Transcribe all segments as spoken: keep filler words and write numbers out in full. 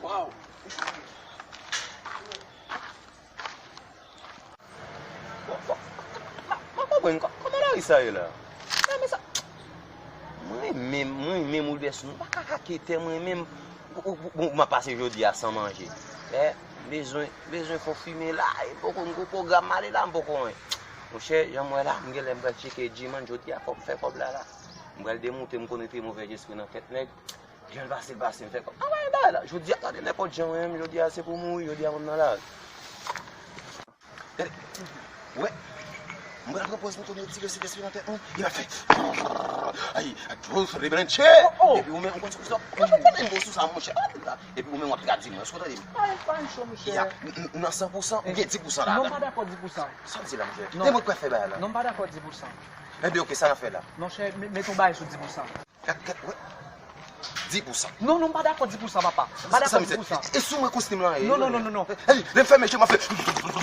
Waw. Bon, bon, m pa konprann kò-, kòman lari sa ye la. Men, men sa, mwen renmen, mwen renmen Moulvès, nou pa ka kake tè, mwen renmen m, ou, ou, ou, m ap pase jodi a san manje. Eh, bezwen, bezwen fon fimen la, e poko m gon pwogram m ale la, m poko wè. Monchè, jan m wè la, m genlè m pral tcheke G-Man jodi a, fò m fè kòb la la. M pral demoute, m konnen te movèz espri nan tèt nèg. Jan l pase, l pase, m fè kòm, ah, wè, bagay la. Jodi a, gade, nenpòt jan, mwen menm, jodi a, se pou mouri, jodi a, mwen nan lari. Gade, wè, m pral pran pòz mwen konnen ti resevèsyon nan tèt mwen. Li va fè, ay, ay, Bruce Rebranche. Oh, oh. Epi ou menm, ou konn sou sa. Ou konnen m bon sou sa, monchè. Epi ou menm, w ap tradui mwen. Èske w tande m? Ay, pa yon cho, monchè. Ya, m, m, m nan san pou san, ou gen dis pou san la. Non, m pa dakò dis pou san. Sa w di la, monchè? Non. E mwen k pral fè bagay la. Non, m pa dakò dis pou san. Ebyen, oke, sa n ap fè la? Monchè, me-, mete yon bagay sou dis pou san. Kat, kat, wè. Dis pou san. Non, non, m pa dakò dis pou san, papa. M pa dakò dis pou san. E sou mwen kostim lan ye? Non, non, non, non, non. Hey, lè m fèmen je m ap fè.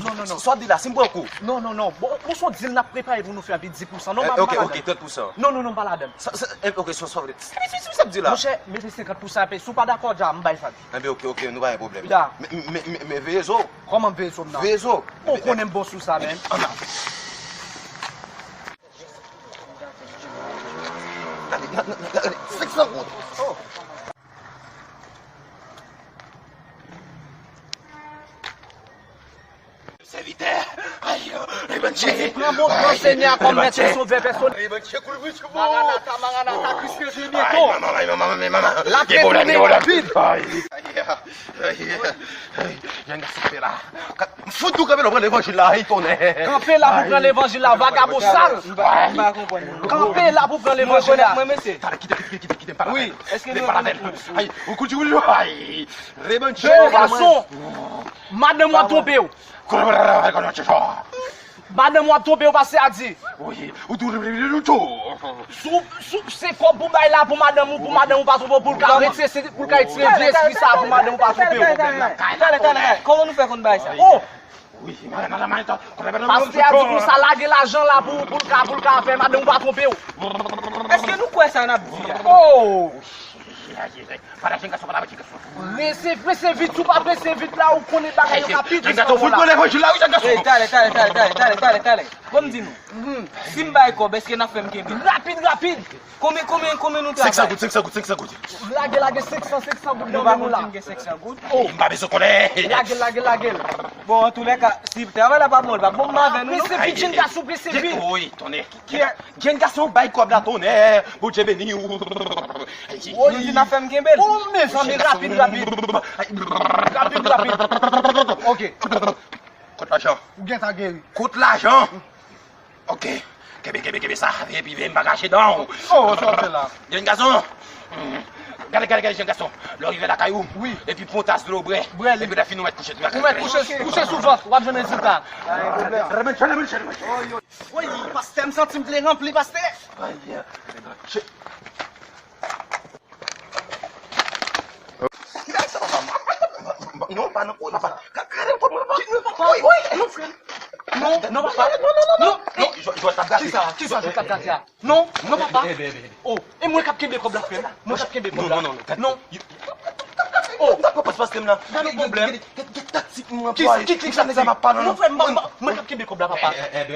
Non, non, non. Sa w ap di la, si m pran kou? Non, non, non. Bon, bon, se yon deal n ap prepare pou nou fè epi dis pou san. Non, m pa, m pa ladan. Ebyen, oke, trant pou san. Non, non, non, m pa ladan. Sa, sa, eh, oke, sa, sa w vle. Sa, sa, sa, sa w ap di la? Monchè, mete senkant pou san epi si w pa dakò dja, m bay sa. Ebyen, oke, oke, nou pa gen pwoblèm. Men, men, men, men veye zo. Kòman m veye zo m nan? Veye zo. Bon, ou konnen m bon sou sa, men. Ann al. Gade, gade, gade, senk san goud. Oh. Sèvitè, ay, Rebranche. Pran bon pran Senyè a kòm mèt e sovè pèsonèl. Rebranche, kouri, kouri, kouri. Maranata, Maranata, Kris revyen byento. Ay, manman, ay, manman, ay, manman. L ap retounen rapid. Ay, ay, ay, ay, ay, jèn gason, kanpe la. M fout ou kanpe la, pran levanjil la, ay, tonnè. Kanpe la pou pran levanjil la, vagabon sal. M pa, m pa konprann. Kanpe la pou pran levanjil la. Mwen rekonèt mwen, mesye. Talè, kite, kite, kite, kite, m pale avè l. Wi, èske nou rekonèt nou? Ay, ou kouri, kouri, ay. Rebranche. Jèn gason, madanm ou ap twonpe w. Madanm ou ap twonpe w, pase a di. Wi, ou tou, ou tou. Sou, sou, se kòb pou bay la pou madanm ou, pou madanm ou pa twonpe w, pou l ka retire, pou l ka retire vye espri sa pou madanm ou pa twonpe w. Talè, talè, talè. Kòman nou fè konn bagay sa? Oh! Wi, madanm, madanm, madanm. Pastè a di konsa, lage lajan la pou, pou l ka, pou l ka fè madanm ou pa twonpe w. Èske nou kwè sa n ap di a? Oh! Prese, prese vit, si w pa prese vit la, ou konnen bagay yo ka pi di sa la. Jèn gason, fout mwen levanjil la, wi, jèn gason. Ey, talè, talè, talè. Bon, m di nou. Si m bay kòb, èske n ap fè m kenbe? Rapid, rapid. Konbyen, konbyen, konbyen nou travay? Senk san goud, senk san goud, senk san goud. Lage, lage, senk san, senk san goud nan men nou la. Nou pa konn si m gen senk san goud? Oh. M pa bezwen konnen. Lage l, lage l, lage l. Bon, antoulèka, si travay la pa bon, l pa bon, m avè nou, non? Prese vit, jèn gason, prese vit. Wi, tonnè. Jèn gason, bay kòb la, tonnè. Bondye beni w. Woy, nou di n ap fè m kenbe l. Oh, mezanmi, rapid, rapid. Rapid, rapid. Ok. Kot lajan? Ou gentan geri. Kot lajan? Ok. Kenbe, kenbe, kenbe sa. Epi veye m pa kache dan w. Oh, sa w fè la? Jèn gason. Gade, gade, gade, jèn gason. Lè w rive lakay ou, wi, epi pran tas dlo, bwè. Bwè li. Epi lè fini, ou mèt kouche sou lakay. Ou mèt kouche, kouche sou vant, w ap jwenn rezilta. Woy, pastè, m santi m vle ranpli, pastè. Non, pa nan, non, pa. Ka-, kare kòb mwen, papa. Non, papa. Non, non, papa. Non, non, non, non. Jwèt, jwèt ap gate. Kisa, kisa jwèt ap gate a? Non, non, papa. Oh, e mwen k ap kenbe kòb la, frè m. Mwen k ap kenbe kòb la. Non, non, non. Oh. Dakò, pas pastè m la. Gade pwoblèm. Gade, gade, gade taktik mwen anplwaye. Ki, ki, ki taktik? Non, frè m, mwen k ap kenbe kòb la, papa. Ebe,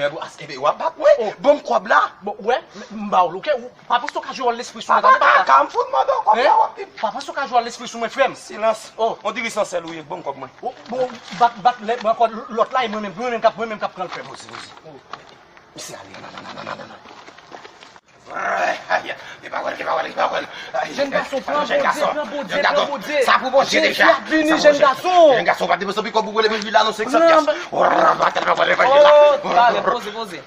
w ap bat mwen. Ban m kòb la. Bon, wè, m ba w l, ok? Pa panse w ka jwe wòl lespri sou mwen, tande, papa. Kaka, m fout mande w kòb la, w ap di m. Pa panse w ka jwe wòl lespri sou mwen, frè m. Silans. Oh. On diri san sèl ou ye, ban m kòb mwen. Oh, bon, bat, bat lè, mwen ankò lòt la, e mwen menm, mwen menm k ap, mwen menm k ap pran l, frè m. Poze, poze. Misye ale, nan, nan, nan. Li pa wè l, li pa wè l, li pa wè l. Jèn gason, pran Bondye, pran Bondye, pran Bondye. Sa pou Bondye deja. Jezi ap vini, jèn gason. Jèn gason, pa depanse anpil kòb pou rele vin la, non, senk san pyès. Oh, talè, poze, poze.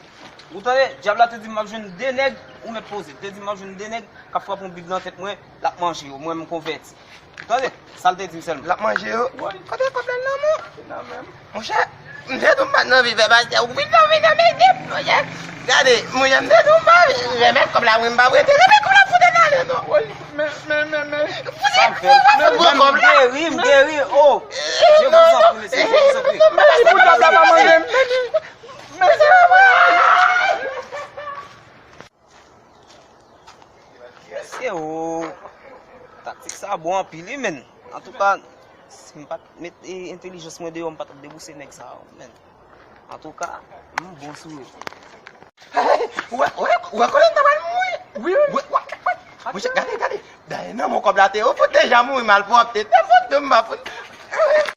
Ou tande, dyab la te di m m ap jwenn de nèg, ou mèt poze. Te di m m ap jwenn de nèg k ap frape yon bib nan tèt mwen, l ap manje yo, mwen m konvèti. Ou tande, sa l te di m sèlman. L ap manje yo? Wi. Kote kòb la nan men w? Nan men m. Monchè, m te di w m pa t nan vi fè pastè, ou vin nan vi nan mete m, monchè. Gade, monchè, m te di w m pa vin renmèt kòb la, mwen m pa prete, renmèt kòb la, fout ann ale, non. Wi, men, men, men, men. Sa m fè? M geri, m geri, oh. Je vous en prie, mesye, je vous en prie. Pou dyab la pa manje m. Mesye, oh. Taktik sa bon anpil, wi, men. Antouka, si m pa t met, e, entelijans mwen deyò, m pa t ap debouse nèg sa yo, men. Antouka, m bon sou yo. Ou wè, ou wè, ou wè konnen m ta pral mouri. Wi, wi. Wi, wi, wi. Monchè, gade, gade. Dayè, non, mon kòb la te, ou fout deja mouri malpwòpte. Te fout de m pa fout.